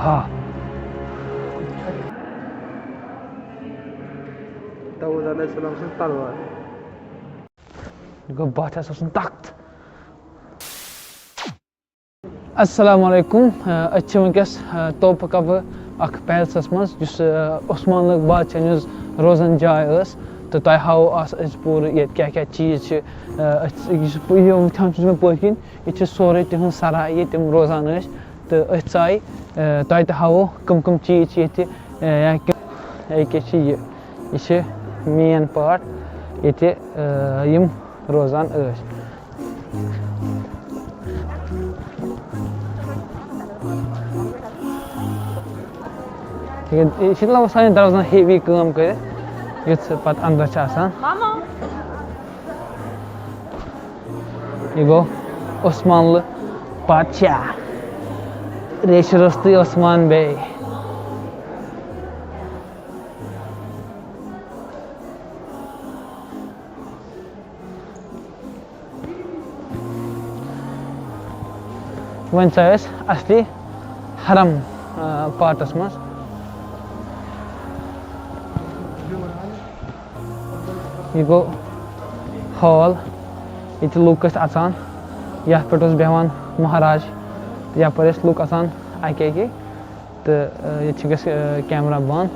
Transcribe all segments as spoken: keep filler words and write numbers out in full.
آ۔ داوود علیہ السلام سٕنٛز تلوار۔ یہِ گوٚو بادشاہ سٕنٛز تخت۔ السلام علیکم۔ آ، أسۍ چھِ وٕنکیٚس، آ، توپہٕ کبہٕ اکھ پیلسَس منٛز، یُس، آ، عثمانلہٕ بادشاہ ہٕنٛز روزَن جاے ٲس، تہٕ تۄہہِ ہاوو آز أسۍ پوٗرٕ ییٚتہِ کیٛاہ کیٛاہ چیٖز چھِ۔ آ، أسۍ، یُس بہٕ یہِ وٕچھان چھُس مےٚ پٔتۍ کِنۍ، یہِ چھِ سورُے تِہُنٛد سرا، ییٚتہِ تِم روزان ٲسۍ، تہٕ أتھۍ سایہِ، آ، تۄہہِ تہِ ہاوو کٕم کٕم چیٖز چھِ ییٚتہِ، آ، یا کِم، یہِ کیٛاہ چھِ یہِ؟ یہِ چھِ main part ییٚتہِ، آ، یِم روزان ٲسۍ۔ یہِ چھِ لَگان سانٮ۪ن دروازَن heavy کٲم کٔرِتھ، یُتھ سُہ پَتہٕ اَندَر چھِ آسان۔ ماما۔ یہِ گوٚو عثمانلہٕ بادشاہ، ریشہِ روٚستُے عثمان بے۔ وۄنۍ ژاے أسۍ اصلی حرم، آ، پارٹس منٛز۔ یہِ گوٚو hall، ییٚتہِ لُکھ ٲسۍ اَژان، یَتھ پٮ۪ٹھ اوس بیٚہوان مہراج، یَپٲرۍ ٲسۍ لُکھ اَژان اَکہِ اَکہِ۔ تہٕ، آ، ییٚتہِ چھِ گژھِ، آ، camera بنٛد۔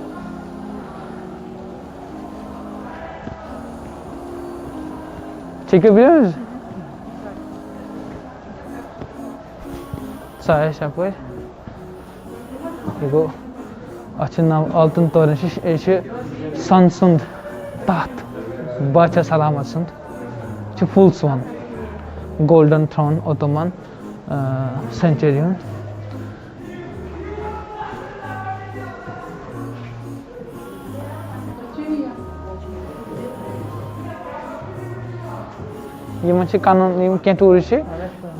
چھٔکِو بِلِو حظ۔ سۄ آسہِ یَپٲرۍ۔ یہِ گوٚو، اَتھ چھِ ناو آلتَن تورَن۔ یہِ چھِ، یہِ چھِ سۄنہٕ سُنٛد تَتھ، بادشاہ سلامت سُنٛد۔ یہِ چھِ full سۄن، Golden Throne Ottoman، آ، century ہُنٛد۔ یِمن چھِ کَنَن، یِم کینٛہہ tourist چھِ،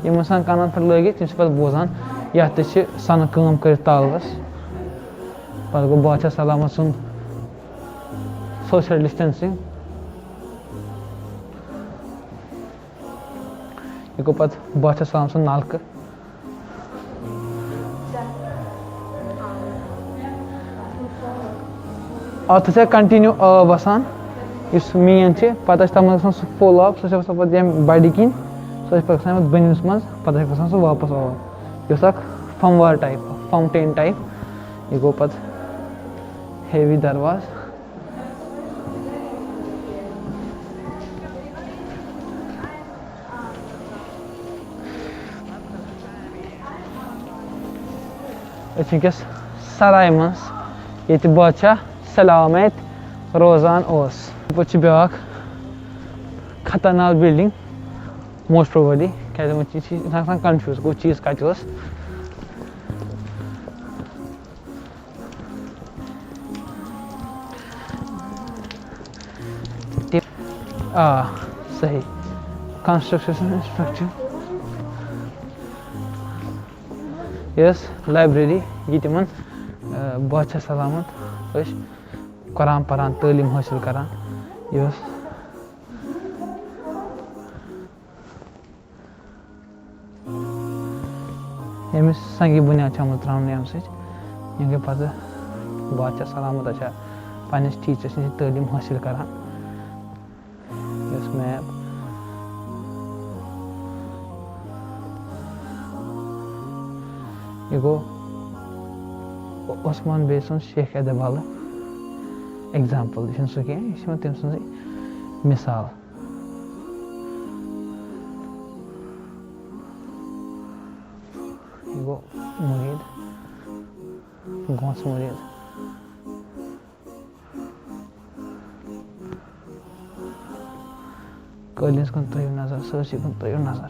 یِم آسان کَنَن پٮ۪ٹھ لٲگِتھ، تِم چھِ پَتہٕ بوزان، یَتھ تہِ چھِ سۄنہٕ کٲم کٔرِتھ تالوَس۔ پَتہٕ گوٚو بادشاہ سلامت سُنٛد social distancing۔ یہِ گوٚو پَتہٕ بادشاہ سلامت سُنٛد نَلکہٕ۔ اَتھ چھِ continue آب وَسان، یُس main چھِ، پَتہٕ چھِ تَتھ منٛز گژھان سُہ full آب، سُہ چھِ وَسان پَتہٕ ییٚمہِ بَڑِ کِنۍ، سُہ چھِ پَتہٕ گژھان یَتھ بٔنِمِس منٛز، پَتہٕ چھِ گژھان سُہ واپَس آب۔ یہِ اوس اَکھ فموار type، fountain type۔ یہِ گوٚو پَتہٕ heavy دروازٕ۔ أسۍ چھِ وٕنکیٚس سرایہِ منٛز، ییٚتہِ بادشاہ سلامت روزان اوس۔ یَپٲرۍ چھِ بیٛاکھ خطرناک building، most probably، کیٛازِ وۄنۍ چھِ اِنسان گژھان confuse، گوٚو چیٖز کَتہِ اوس۔ آ، صحیح۔ Construction structure۔ یۄس library، یہِ تِمن، آ، بادشاہ سلامت ٲسۍ قرآن پران، تعلیٖم حٲصِل کران۔ یہِ اوس ییٚمِس سنگِ بُنیاد چھِ آمٕژ ترٛاونہٕ اَمہِ سۭتۍ، یِم گٔے پَتہٕ بادشاہ سلامت اچھا پنٛنِس teacher نِش تعلیٖم حٲصِل کران۔ یۄس map، یہِ گوٚو عثمان بے سٕنٛز شیخ ادب حالہٕ example، یہِ چھُنہٕ سُہ کینٛہہ، یہِ چھِ وۄنۍ تٔمۍ سٕنٛزٕے مثال۔ یہِ گوٚو مُریٖد، گونٛژھ مُریٖد۔ قٲلیٖنَس کُن ترٛٲیِو نظر، سٲرسٕے کُن ترٛٲیِو نظر۔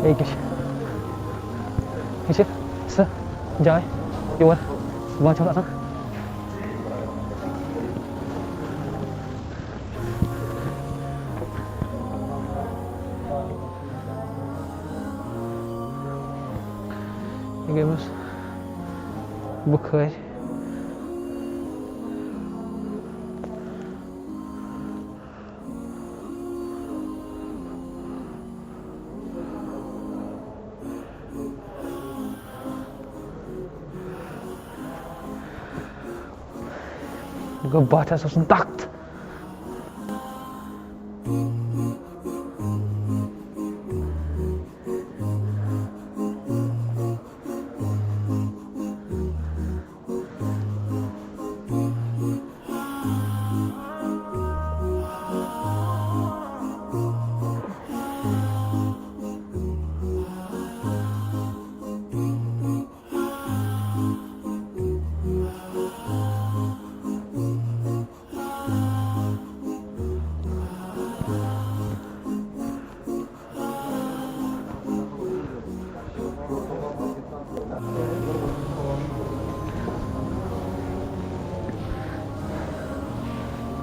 یہِ کیٛاہ چھِ؟ یہِ چھِ سۄ جاے یور بادشاہ اوس آسان۔ یہِ گٔے أمِس بُخٲرۍ۔ گوٚو بادشاہ سُنٛد تخت۔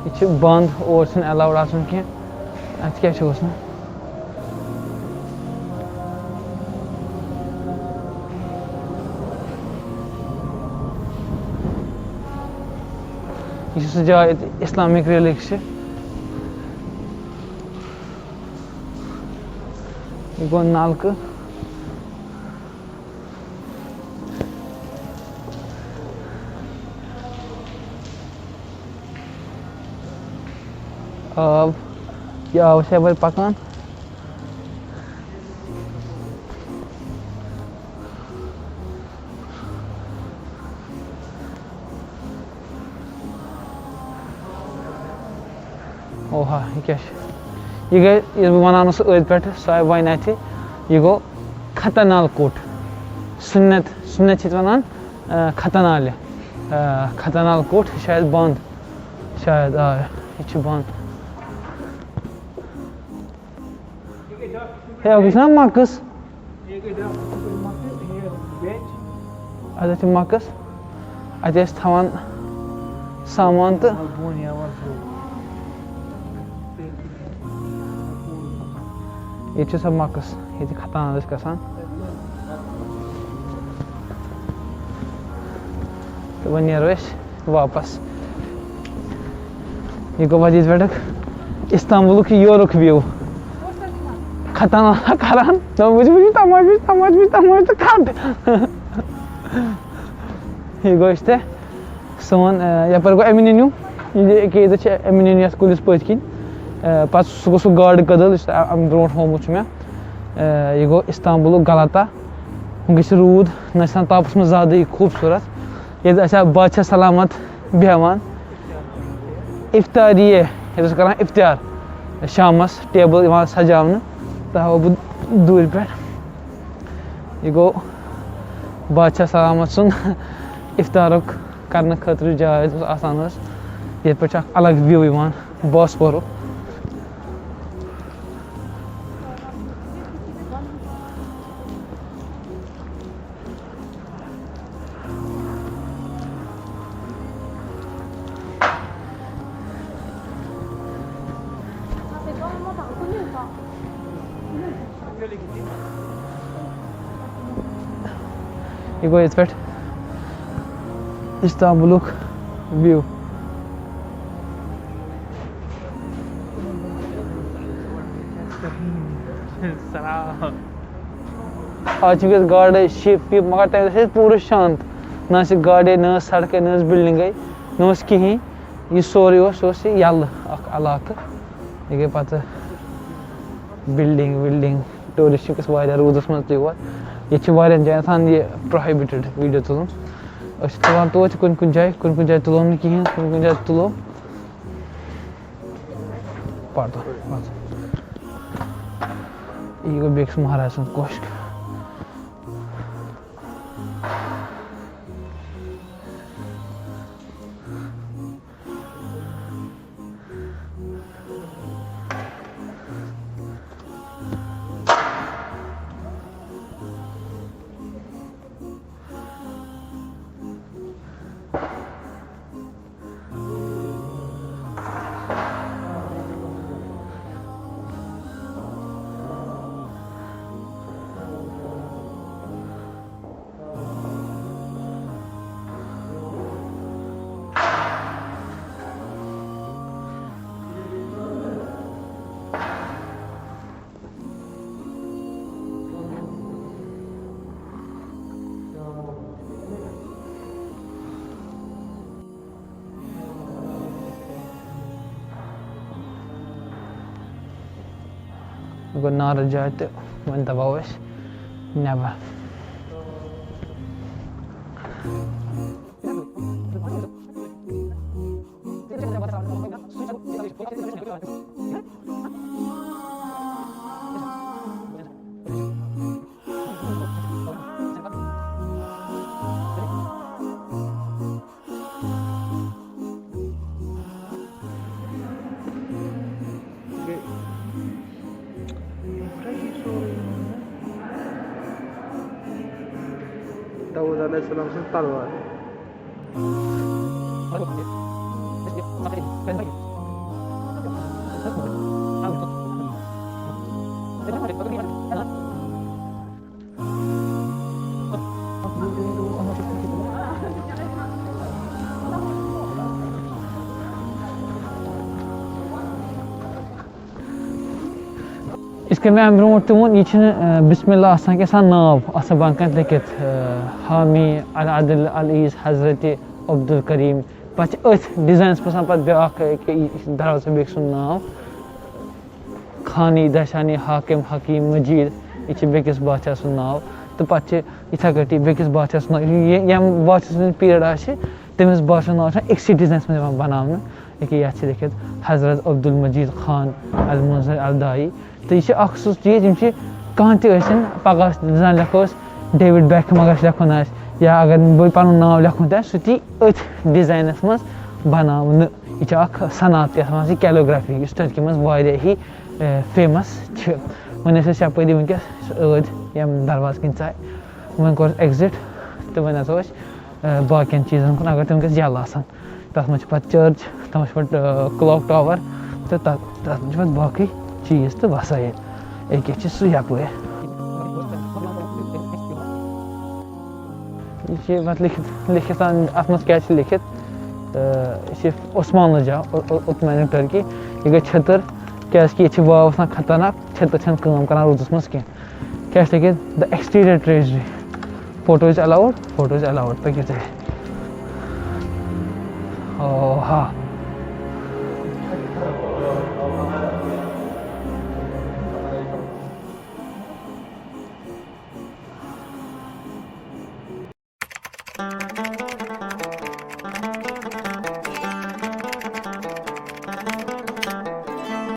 یہِ چھِ بنٛد، اور چھُنہٕ allowed آسُن کینٛہہ۔ اَتہِ کیٛاہ چھُ گژھُن؟ یہِ چھِ سُہ جاے ییٚتہِ Islamic relics چھِ۔ یہِ گوٚو نلکہٕ۔ آب، یہِ آب چھُ یَپٲرۍ پَکان۔ اوہا، یہِ کیٛاہ چھُ؟ یہِ گٔے، یُس بہٕ وَنان اوسُس أتھۍ پٮ۪ٹھ، سُہ آیہِ وۄنۍ اَتھِ۔ یہِ گوٚو ختنال کوٚٹ۔ سُنت، سُنت چھِ اَتھ وَنان، آ، ختنالہِ۔ آ، ختنال کوٚٹ، یہِ چھُ شاید بنٛد۔ شاید، آ، یہِ چھُ بنٛد۔ ہے، اَتھ چھُ نا مَکٕس۔ اَتہِ چھِ مَکٕس۔ اَتہِ ٲسۍ تھاوان سامان تہٕ ییٚتہِ چھِ سۄ مَکٕس، ییٚتہِ ختان ٲسۍ گژھان۔ تہٕ وۄنۍ نیرو أسۍ واپس۔ یہِ گوٚو وۄنۍ ییٚتہِ پٮ۪ٹھٕ استنبولُک یہِ یورُک view۔ ختم کران۔ نہ وٕچھ، وٕچھ تماش، وٕچھ تماش، وٕچھ تماش تہٕ کھٹ۔ یہِ گوٚو أسۍ تہِ سون، آ، یَپٲرۍ گوٚو Eminönü۔ یہِ أکیٛاہ ییٚتٮ۪تھ چھِ Eminönü یَتھ کُلِس پٔتۍ کِنۍ۔ آ، پَتہٕ سُہ گوٚو سُہ گاڈٕ کٔدٕل یُس اَ-، اَمہِ برونٛٹھ ہومُت چھُ مےٚ۔ آ، یہِ گوٚو استنبولُک غلطہ۔ وٕنکیٚس چھِ روٗد، نہ چھِ آسان تاپَس منٛز زیادٕ یہِ خوٗبصوٗرت۔ ییٚتہِ آسہِ ہا بادشاہ سلامت بیٚہوان۔ افطاری، ییٚتہِ اوس کران افطار، شامَس ٹیبٕل یِوان سجاونہٕ، تہٕ ہاوو بہٕ دوٗرِ پٮ۪ٹھ۔ یہِ گوٚو بادشاہ سلامت سُنٛد افطارُک کرنہٕ خٲطرٕ جاے یۄس آسان ٲس۔ ییٚتہِ پٮ۪ٹھ چھُ اکھ الگ view یِوان باسپورُک۔ یہِ گوٚو یِتھ پٲٹھۍ استنبولُک view۔ آز چھِ وٕنکیٚس گاڈٕ، شِپ وِپ، مگر تَمہِ دۄہ چھِ أسۍ پوٗرٕ شانت۔ نہ ٲسۍ گاڈے، نہ ٲس سڑکے، نہ ٲس بلڈنگے، نہ اوس کِہیٖنۍ۔ یہِ سورُے اوس، یہِ اوس یہِ یَلہٕ اکھ علاقہٕ۔ یہِ گٔے پَتہٕ بلڈنگ وِلڈنگ۔ ٹوٗرِسٹ چھِ وٕنکیٚس واریاہ روٗدَس منٛز تہِ یور۔ ییٚتہِ چھِ واریاہَن جایَن آسان یہِ prohibited video تُلُن۔ أسۍ چھِ تُلان توتہِ کُنہِ کُنہِ جایہِ، کُنہِ کُنہِ جایہِ تُلو نہٕ کِہیٖنۍ، کُنہِ کُنہِ جایہِ تُلو۔ پَتہٕ، پَتہٕ۔ یہِ گوٚو بیٚکِس مہراز سُنٛد کوٚش۔ گوٚو نارٕ جاے تہٕ وۄنۍ دَباوو أسۍ نٮ۪بر۔ داوود علیہ السلام سٕنٛز تلوار۔ یِتھ کٔنۍ مےٚ اَمہِ برونٛٹھ تہِ ووٚن، یہِ چھِنہٕ، آ، بسم اللہ آسان کینٛہہ، آسان ناو آسان بۄنہٕ کَنہِ لیٚکھِتھ، آ، حامی العدل العزیز حضرت عبدالکریم۔ پَتہٕ چھِ أتھۍ ڈِزاینَس پٮ۪ٹھ آسان پَتہٕ بیٛاکھ، آ، کہِ یہِ چھِ دروازٕ بیٚکہِ سُنٛد ناو۔ خانی، دہشانی، حاکم، حکیم، مجید، یہِ چھِ بیٚکِس بادشاہ سُنٛد ناو۔ تہٕ پَتہٕ چھِ یِتھَے کٲٹھۍ بیٚکِس بادشاہ سُنٛد ناو، یہِ-، ییٚمہِ بادشاہ سُنٛد پیٖرڈ آسہِ، تٔمِس بادشاہ سُنٛد ناو چھُ أکسٕے ڈِزاینَس منٛز یِوان بَناونہٕ۔ ییٚکیٛاہ یَتھ چھِ لیٚکھِتھ حضرت عبدالمجید خان المنظر الداعی۔ تہٕ یہِ چھِ اَکھ سُہ چیٖز، یِم چھِ کانٛہہ تہِ ٲسِن، پَگاہ زَن لیکھو أسۍ ڈیوِڈ بیکہم، اگر لیکھُن آسہِ یا اگر بہٕ پَنُن ناو لیکھُن تہِ آسہِ، سُہ تہِ یی أتھۍ ڈِزاینَس منٛز بَناونہٕ۔ یہِ چھِ اَکھ صنعت، یَتھ وَنان چھِ کیلیگرافی، یُس ٹٔرکی منٛز واریاہ ہی، اے، فیمَس چھِ۔ وۄنۍ ٲسۍ أسۍ یَپٲرۍ یِوان کیٛاہ أدۍ ییٚمہِ دروازٕ کِنۍ ژاے، وۄنۍ کوٚر اَسہِ ایگزِٹ تہٕ وۄنۍ ہَسا ٲسۍ، اے، باقیَن چیٖزَن کُن، اگر تِم گژھِ یَلہٕ آسَن۔ تَتھ منٛز چھِ پَتہٕ چٔرٕچ، تَتھ منٛز چھِ پَتہٕ، آ، کٕلاک ٹاوَر تہٕ تَتھ، تَتھ منٛز چھِ پَتہٕ باقٕے چیٖز تہٕ وَسٲیِل۔ أکیٛاہ چھِ سُہ یَپٲرۍ۔ یہِ چھِ یَتھ لیٚکھِتھ، لیٚکھِتھ اَتھ منٛز کیٛاہ چھِ لیٚکھِتھ؟ تہٕ یہِ چھِ عثمانٕچ جاے، او-، او-، عثمانِ ٹرکی۔ یہِ گٔے چھٔتٕر، کیٛازِکہِ ییٚتہِ چھِ واو آسان خطرناک، چھٔتٕر چھَنہٕ کٲم کَران روٗدَس منٛز کینٛہہ۔ کیٛاہ چھِ لیٚکھِتھ؟ The exterior treasury, photo is allowed, photo is allowed۔ پٔکِو تُہۍ۔ اوہا۔